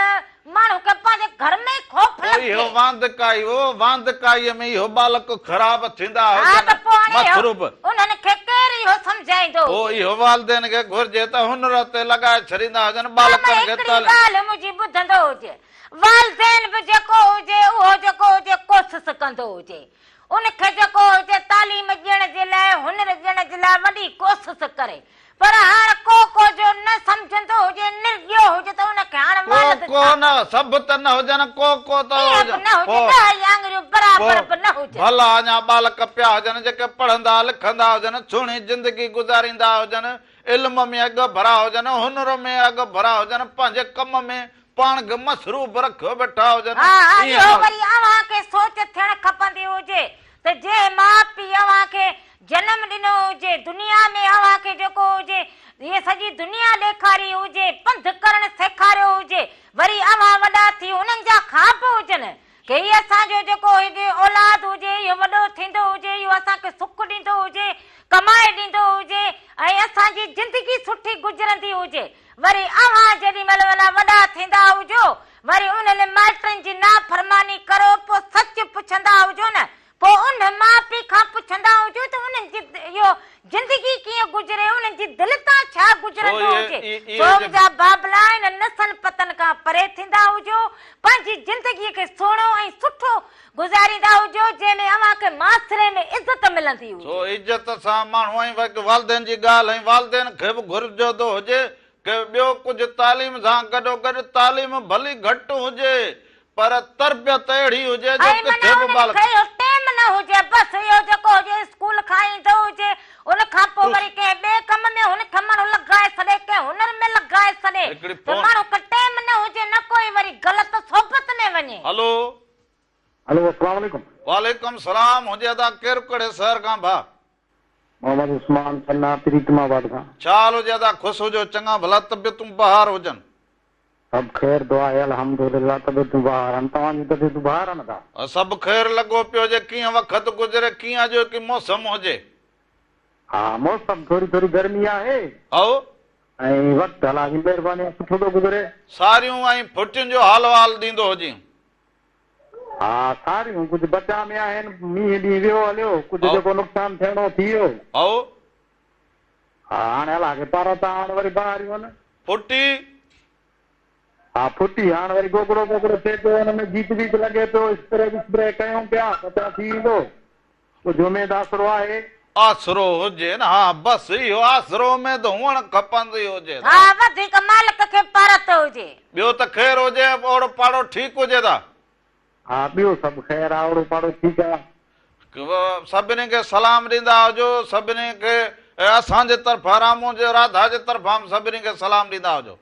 ماڻهو کي پنهنجي گهر ۾ ئي خوف پوء لڳي. اهو واندڪائي اهو واندڪائيء ۾ اهو ٻالڪ خراب ٿيندا ها هجن ته پوء هاڻي اهو مصروف. انهن کي ڪير اهو سمجهائيندو پوء هجي. اهو والدين کي گهرجي ته هنر تي لڳائي ڇڏيندا هجن پر ٻالڪن کي هڪڙي تعليم. ڳالهه منهنجي ٻڌندو هجي والدين به جيڪو هجي اهو جيڪو هجي ڪوشش ڪندو هجي ان کي جيڪو هجي تعليم ڏيڻ جي لاء هنر ڏيڻ جي لاء وڏي ڪوشش ڪري پر هاڻ ڪو ڪو جو نه سمجهندو هجي نرڳيو هجي ته ان کي هاڻ ڪو والد ڪو ڇا نه سڀ ته نه هجن ڪو ڪو ته ائين به هجن نه هجي پوء ڏهه ئي آڱريون برابر پوء به نه هجن. ڀلا اڃا ٻالڪ پيا هجن جيڪي پڙهندا لکندا هجن سهڻي زندگي گذاريندا هجن علم ۾ اڳڀرا هجن هنر ۾ اڳڀرا هجن پنهنجي ڪم ۾ پاڻ کي مصروف رکيو ويٺا هجن ها ها ائين اهو نه. وري اوهان کي سوچ ٿيڻ کپندي هجي ته جنهن ماء پيء اوهان کي جنم ڏنو هجي، دنيا ۾ اوهان کي جيڪو هجي هيء سڄي دنيا ڏيکاري هجي، پنڌ ڪرڻ سيکاريو هجي، وري اوهان وڏا ٿي انهن جا خواب هجن ڪي هي اسان جو جيڪو هجي اولاد هجي اهو وڏو ٿيندو هجي، اهو اسان کي سک ڏيندو هجي، ڪمائي ڏيندو هجي ۽ اسان جي زندگي سٺي گذرندي هجي. وري اوهان جيڏي مهل ولا وڏا ٿيندا هجو، وري انهن مائٽن جي نافرماني ڪرو، پوء سچ پڇندا هجو نه، پوء ان ماء پيء کان پڇندا هجو ته انهن جي اهو زندگي ڪيئن گذري، انهن جي دل تان ڇا سو گذرندو اهي هجي. اهي سو منهنجا بابلا انهن نسن پتن کان پري ٿيندا هجو، پنهنجي زندگيء کي سهڻو ۽ سٺو گذاريندا هجو، جنهن ۾ اوهان کي معاشري ۾ عزت ملندي هجي. سو عزت سان ماڻهو ۽ والدين جي ڳالهه ۽ والدين کي به گهرجندو هجي ڪي ٻيو ڪجهه تعليم سان گڏوگڏ تعليم ڀلي گهٽ هجي پر تربيت اهڙي هجي جو ۽ معنيٰ ڪٿي به انهن ٻالڪ. کي اهو ٽيم نه هجي بس اهو جيڪو هجي اسڪول کان ايندو هجي ان کان پوء وري ڪنهن ٻئي ڪم ۾ هن کي ماڻهو لڳائي ڇڏي ڪنهن هنر ۾ لڳائي ڇڏي هڪڙي ته فون. ماڻهو کي ٽيم نه هجي نه ڪوئي وري غلط صحبت ۾ وڃي. هلو. هلو السلام عليڪم. وعليڪم سلام هجي ادا ڪير ڪهڙي شهر کان ڀاء. محمد عثمان چنا پريتم آباد کان. ڇا حال هجي ادا خوش هجو چڱا ڀلا طبيعتون بهار هجن. سڀ خير دعا آهي الحمدلله طبيعتون بهار آهن توهان جون طبيعتون بهار آهن ادا. سڀ خير لڳو پيو هجي ڪيئن وقت گذري ڪيئن اڄوڪي موسم هجي. ها موسم ٿوري ٿوري گرمي آهي. هائو. ۽ وقت الله جي مهرباني آهي سٺو ٿو گذري. ساريون ۽ ڦٽين جو حال احوال ڏيندو هجين. ها ساريون ڪجهه بچاء ۾ آهن مينهن ڏينهن ويو هليو ڪجهه جيڪو نقصان ٿيڻو ٿي ويو. هائو. ها هاڻي الله کي پارت آ هاڻي وري بهاريون آهن. ڦٽي. ها ڦٽي هاڻ وري گوگڙو ووگڙو ٿئي پيو ان ۾ جيت ويت لڳي پيو اسپري وسپري ڪيون پيا بچاء ٿي ويندو ڪجهه اميد آسرو آهي. آسرو هجي نه ها بس اهو آسرو اميد هئڻ کپندي هجي ته. ها وڌيڪ مالڪ کي پارت هجي. ٻيو ته خير هجي اوڙو پاڙو ٺيڪ هجي ته. ها ٻيو سڀ خير آ اوڙو پاڙو ٺيڪ آ. سڀني کي سلام ڏيندا هجو سڀني کي اسان جي طرفان رامون جي راڌا جي طرفان به سڀني کي سلام ڏيندا هجو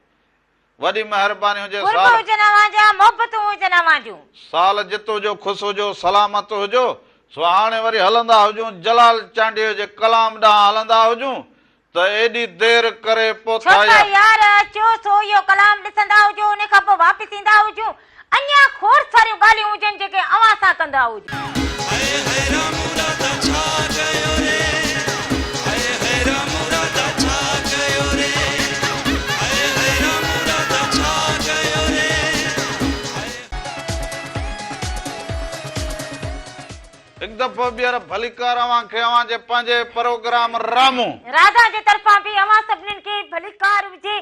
وڏي مهرباني هجي قرب سال هجن اوهان جا محبتون هجن اوهان جون. سال جت هجو خوش هجو سلامت هجو سو هاڻي وري هلندا هجون جلال چانڊيو جي ڪلام ڏانهن هلندا هجون ته ايڏي دير ڪري پهتا ڇو ته يا. يار اچو سو اهو ڪلام ڏسندا هجو ان کان پوء واپس ايندا هجون اڃا کوڙ ساريون ڳالهيون هجن جيڪي اوهان سان ڪندا هجون. هاء هاء رامو راڌا ڇا ڪيو ري هاء هاء رامو راڌا ڇا ڪيو ري هاء هاء رامو راڌا ڇا ڪيو ري هاء. هڪ دفعو ٻيهر ڀليڪار اوهان کي اوهان جي پنهنجي پروگرام رامو. راڌا جي طرفان به اوهان سڀنين کي ڀليڪار هجي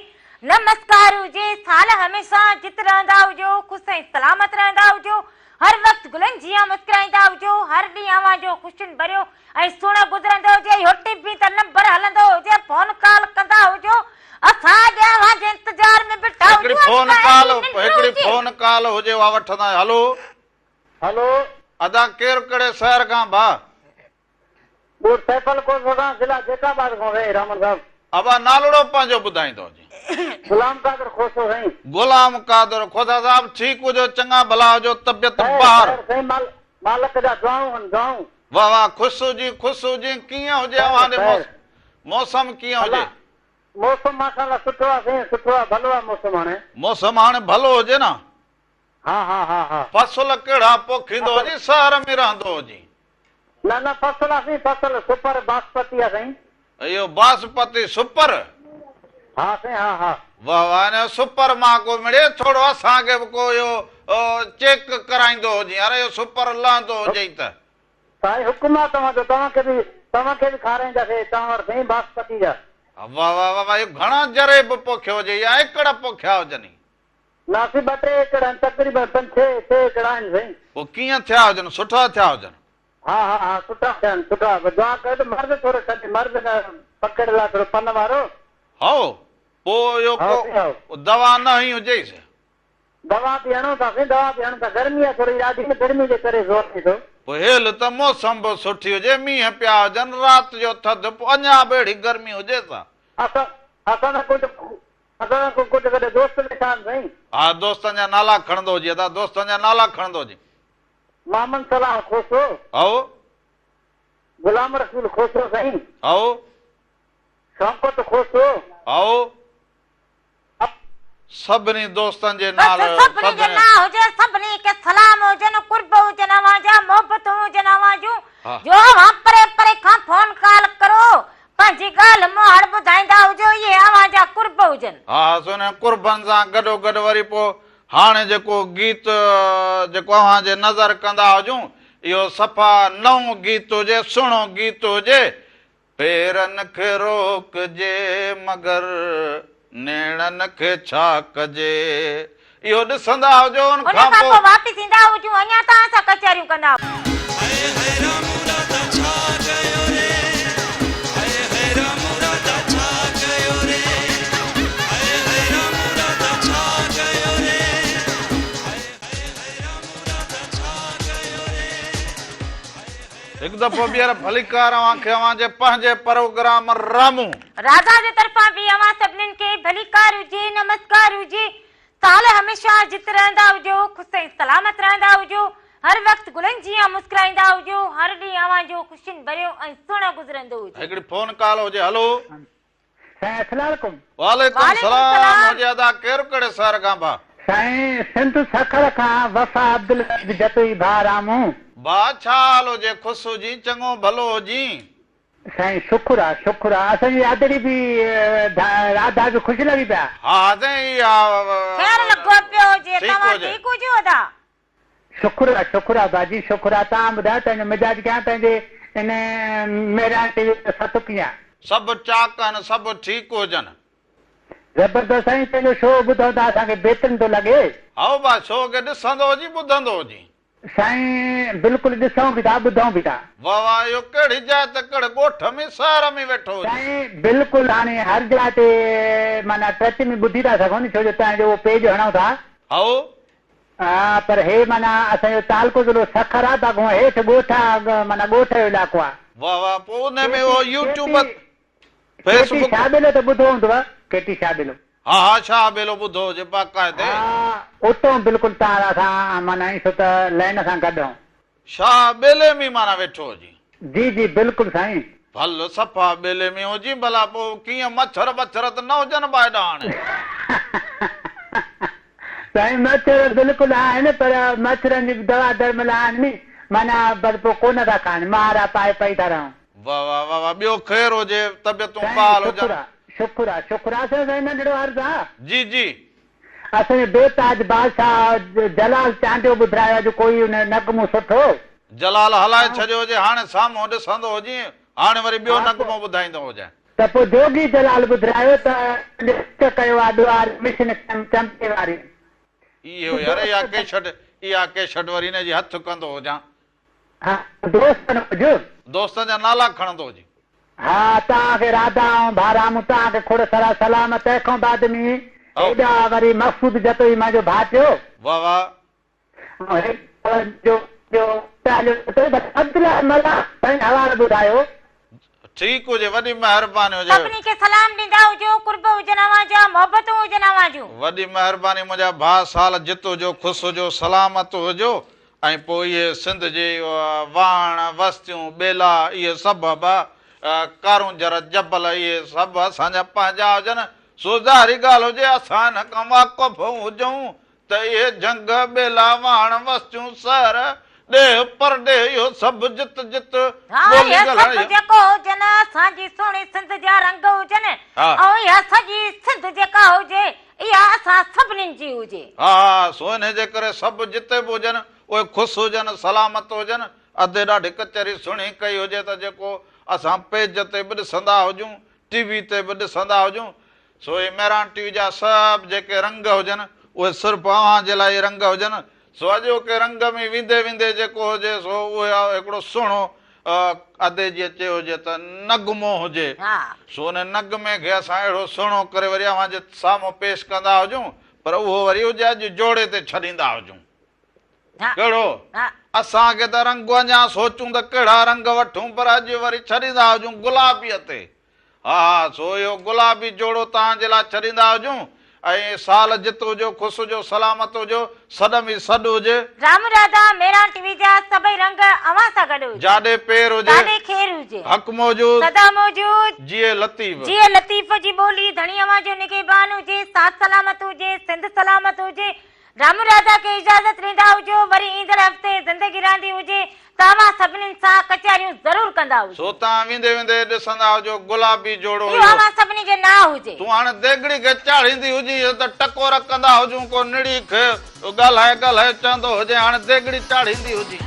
نمسڪار هجي سال هميشه جت رهندا هجو خوش ۽ سلامت رهندا هجو هر وقت گلن جيان مسڪرائيندا هجو هر ڏينهن اوهان جو خوشين ڀريو ۽ سهڻو گذرندو هجي اهو ٽي وي تي نمبر هلندو هجي فون ڪال ڪندا هجو اسان اڄ اوهان جي انتظار ۾ ڪال هجي اها وٺندا هلو. هلو. ادا ڪير ڪهڙي شهر کان ڀاء؟ ڳوٺ سيفل کوسو کان ضلع جيڪب آباد کان سائين رحمن صاحب. ابا نالڙو پنهنجو ٻڌائيندو جي. غلام قادر کوسو سائين. غلام قادر کوسا صاحب ٺيڪ هجو چڱا ڀلا هجو طبيعت بهار. خير سائين مالڪ جا دعائون هن دعائون. واه واه خوش هجين خوش هجين ڪيئن هجي اوهان ڏي موسم ڪيئن هجي. موسم ماشاءالله سٺو آ سائين سٺو آ ڀلو آ موسم هاڻي. موسم هاڻي ڀلو هجي نه. ها ها ها ها. فصل ڪهڙا پوکيندو هجين شهر ۾ رهندو هجين. نه نه فصل آ سائين فصل سپر باسپتي آ سائين. اهو باسپتي سپر. ها سائين ها ها. واه واه ان سپر مان ڪو مڙي ٿورو اسان کي به ڪو اهو چيڪ ڪرائيندو هجين يار اهو سپر لهندو هجئي ته. سائين حڪم آ توهان جو توهان کي به توهان کي به کارائينداسين چانور سائين باسپتي جا. واه واه واه اهو گهڻا جريب پوکيو هجئي يا ايڪڙ پوکيا هجنئي. نه سائين ٻه ٽي ايڪڙ آهن تقريبن پنج ڇهه ڇهه ايڪڙ آهن سائين. پوء ڪيئن ٿيا هجن سٺا ٿيا هجن. ها ها ها سٺا ٿيا آهن سٺا بس دعا ڪيو ته مرض ٿورو ڇڏي مرض نه پڪڙيل آهي ٿورو پن وارو. هائو پوء اهو ها سائين هائو. ڪو دوا نه هنئي هجيس. دوا به هڻون ٿا سائين دوا به هڻون ٿا گرمي آهي ٿوري ڏاڍي نه گرمي جي ڪري زور ٿئي ٿو. پوء هيل ته موسم به سٺي هجي مينهن پيا هجن رات جو ٿڌ پوء اڃا به اهڙي گرمي هجي ڇا. اسان اسان سان ڪجهه اسان سان ڪجهه گڏ دوست ويٺا آهن سائين. ها دوستن جا نالا کڻندو هجي ادا دوستن جا نالا کڻندو هجي. محمد صلاح کوسو. هائو. غلام رسول کوسو سائين. هائو. شوڪت کوسو. هائو. سڀني دوستن جي بس نالي سڀني جي سڀني. ناء هجي سڀني کي سلام هجن قرب هجن اوهان جا محبتون هجن اوهان جون جو اوهان پري پري کان فون ڪال ڪرو پنهنجي ڳالهه مهاڙ ٻڌائيندا هجو اهي اوهان جا قرب هجن. ها سونهن قربن سان گڏو گڏ وري پوء هاڻي جيڪو گيت جيڪو اوهان جي نظر ڪندا هجون اهو صفا نئون گيت هجي سهڻو گيت هجي پيرن کي روڪجي مگر نيڻن کي ڇا ڪجي اهو ڏسندا هجو ان ان کان کان پوء. پوء واپس ايندا هجون اڃا توهان سان ڪچهريون ڪندا. هاء هاء رامو راڌا ڇا ڪيو ري هاء هاء رامو راڌا ڇا ڪيو ري هاء هاء رامو راڌا ڇا ڪيو ري هاء هاء رامو راڌا ڇا ڪيو ري هاء هاء. هڪ دفعو ٻيهر ڀليڪار اوهان کي اوهان جي پنهنجي پروگرام رامو. راڌا جي طرفان به اوهان سڀنين کي ڀليڪار هجي نمسڪار هجي سال هميشه جت رهندا هجو، خوش ۽ سلامت رهندا هجو، هر وقت گلن جيان مسڪرائيندا هجو، هر ڏينهن اوهان جو خوشين ڀريو ۽ سهڻو گذرندو هجي. هڪڙي فون ڪال هجي هلو. سائين اسلام عليڪم. وعليڪم وعليڪم سلام سلام. هجي ادا ڪير ڪهڙي شهر کان ڀا. سائين سنڌ سکر کان وفا عبدالوحيد جتوئي ڀاء رامون. ڀا ڇا حال هجي خوش هجين چڱو ڀلو هجين. سائين شڪر آ شڪر آ اسان جي يادڙي به راڌا به خوش لڳي پيا. ها سائين اها خير لڳو پيو هجي ٺيڪ توهان هجي. ٺيڪ هجو ادا. شڪر آ شڪر آ باجي شڪر آ توهان ٻڌايو توهان جو مزاج ڪيئن آ پنهنجي ان مهراڻ ٽي وي جو ست ڪيئن آ. سڀ چاڪ آهن سڀ ٺيڪ هجن. زبردست سائين تنهنجو شو ٻڌون ته اسان کي بهترين ٿو لڳي. هائو با شو کي ڏسندو هجين ٻڌندو هجين. سائين بلڪل ڏسون به ٿا ٻڌون به ٿا. واه واه اهو ڪهڙي جاء ته ڪهڙي ڳوٺ ۾ شهر ۾ ويٺو هجي. سائين بلڪل هاڻي هر جاء تي معنيٰ ٽچ ۾ ٻڌي ٿا سگهون ڇو جو تنهن جو اهو پيج هڻون ٿا. هائو. ها پر هي معنيٰ اسان جو تعلقو ضلعو سکر آ باقي هونء هيٺ ڳوٺ آ معنيٰ ڳوٺ جو علائقو آ. واه واه پوء انهي ۾ اهو يوٽيوب ڪيٽي فيسبڪ. شاهه ٻيلو ته ٻڌو هوندو ڪيٽي شاهه ٻيلو. ها ها شاهه ٻيلو ٻڌو هجي باقاعدي. ها اتون بلڪل تان اسان معنيٰ ائين سو ته لائين سان گڏ هون. شاهه ٻيلي ۾ معنيٰ ويٺو هجين. جي جي بلڪل سائين. ڀل صفا ٻيلي ۾ هجين ڀلا پوء ڪيئن مڇر ٻڇر ته نه هجن ٻاهر هاڻي. سائين مڇر بلڪل آهن پر مڇرن جي به دوا درمل آهن ني معنيٰ پر پوء ڪونه ٿا کائن مهارا پائي پئي ٿا رهون. واه واه واه واه ٻيو خير هجي طبيعتون سائين بحال شڪر هجن. آ شڪر آ شڪر آ اسان جو سائين ننڍڙو عرض آ. جي جي. اسان جو بي تاج بادشاهه جلال چانڊيو ٻڌرايو اڄ ڪوئي ان نغمو سٺو. جلال هلائي ڇڏيو هجي هاڻي سامهون ڏسندو هجين هاڻي وري ٻيو نغمو ٻڌائيندو هجين. ته پوء جوڳي جلال ٻڌرايو ته عشق ڪيو آ ڏوهاري مشن چمپي واري. اهو يار اها ڪيشٽ اها ڪيشٽ وري ان جي هٿ ڪندو هجان. ها دوستن ڪجهه. دوستن جا نالا کڻندو هجي. ها توهان کي راڌا ۽ ڀاء رامون توهان کي کوڙ سارا سلام تنهن کان بعد ۾ هيڏا وري مقصود جتوئي مانجو ڀائٽيو. واه واه. جو جو عبدالله ملاح سائين حوال ٻڌايو. ٺيڪ هجي وڏي مهرباني هجي. سڀني کي سلام ڏيندا هجو قرب هجن اوهان جا محبتون هجن اوهان جون. وڏي مهرباني منهنجا ڀاء سال جت هجو خوش هجو سلامت هجو ۽ پوء اهي سنڌ جي واهڻ وستيون ٻيلا اهي سڀ به ڪارونجهر جبل اهي سڀ اسان جا پنهنجا هجن سو ظاهري ڳالهه هجي اسان ان کان واقف هجون ته اهي جهنگ، ٻيلا، واهڻ، وستيون، شهر، ڏيهه، پرڏيهه اهو سڀ جت جت ها ٻولي اهي ڳالهائڻ سڀ اهو. جيڪو هجن اسان جي سهڻي سنڌ جا رنگ هجن ها. ۽ اها سڄي سنڌ جيڪا هجي اها اسان سڀنين جي هجي. ها ها سو انهي جي ڪري سڀ جتي به هجن اهي خوش هجن سلامت هجن ادي ڏاڍي ڪچهري سهڻي ڪئي هجي ته جيڪو اسان پيج تي به ڏسندا هجون ٽي وي تي به ڏسندا هجون سو اهي مهراڻ ٽي وي جا سڀ جيڪي رنگ هجن اهي صرف اوهان جي لاء ئي رنگ هجن سو اڄوڪي رنگ ۾ ويندي ويندي جيڪو هجي سو اهي هڪڙو سهڻو ادي جيئن چيو هجي ته نغمو هجي سو ان نغمي کي اسان اهڙو سهڻو ڪري وري اوهان جي سامهون پيش ڪندا هجون پر اهو وري هجي اڄ جوڙي تي ڇڏيندا هجون. ڪهڙو؟ اسان کي ته رنگ اڃا سوچون ته ڪهڙا رنگ وٺون پر اڄ وري ڇڏيندا هجون گلابيء تي. ها ها سو اهو گلابي جوڙو توهان جي لاء ڇڏيندا هجون ۽ سال جت هجو خوش هجو سلامت هجو سڏ ۾ سڏ هجي. رام راڌا ميران ٽي وي جا سڀئي رنگ اوهان سان گڏ هجن. جاڏي پير هجي. تاڏي خير هجي. حق موجود. سدا موجود. جيئي لطيف. جيئي لطيف جي ٻولي ڌڻي اوهان جو نگهبان هجي ساٿ سلامت هجي سنڌ سلامت هجي. رام راڌا کي اجازت ڏيندا هجو وري ايندڙ هفتي زندگي رهندي هجي ته اوهان سڀنين سان ڪچهريون ضرور ڪندا هجو. سو توهان ويندي ويندي ڏسندا هجو گلابي جوڙو اهو اهو. اوهان سڀني جي نانء هجي. تون هاڻ ديڳڙي کي چاڙهيندي هجين ته ٽڪور ڪندا هجون ڪو نڙي کي ڳالهائي ڳالهائي چوندو هجين هاڻ ديڳڙي چاڙهيندي هجين.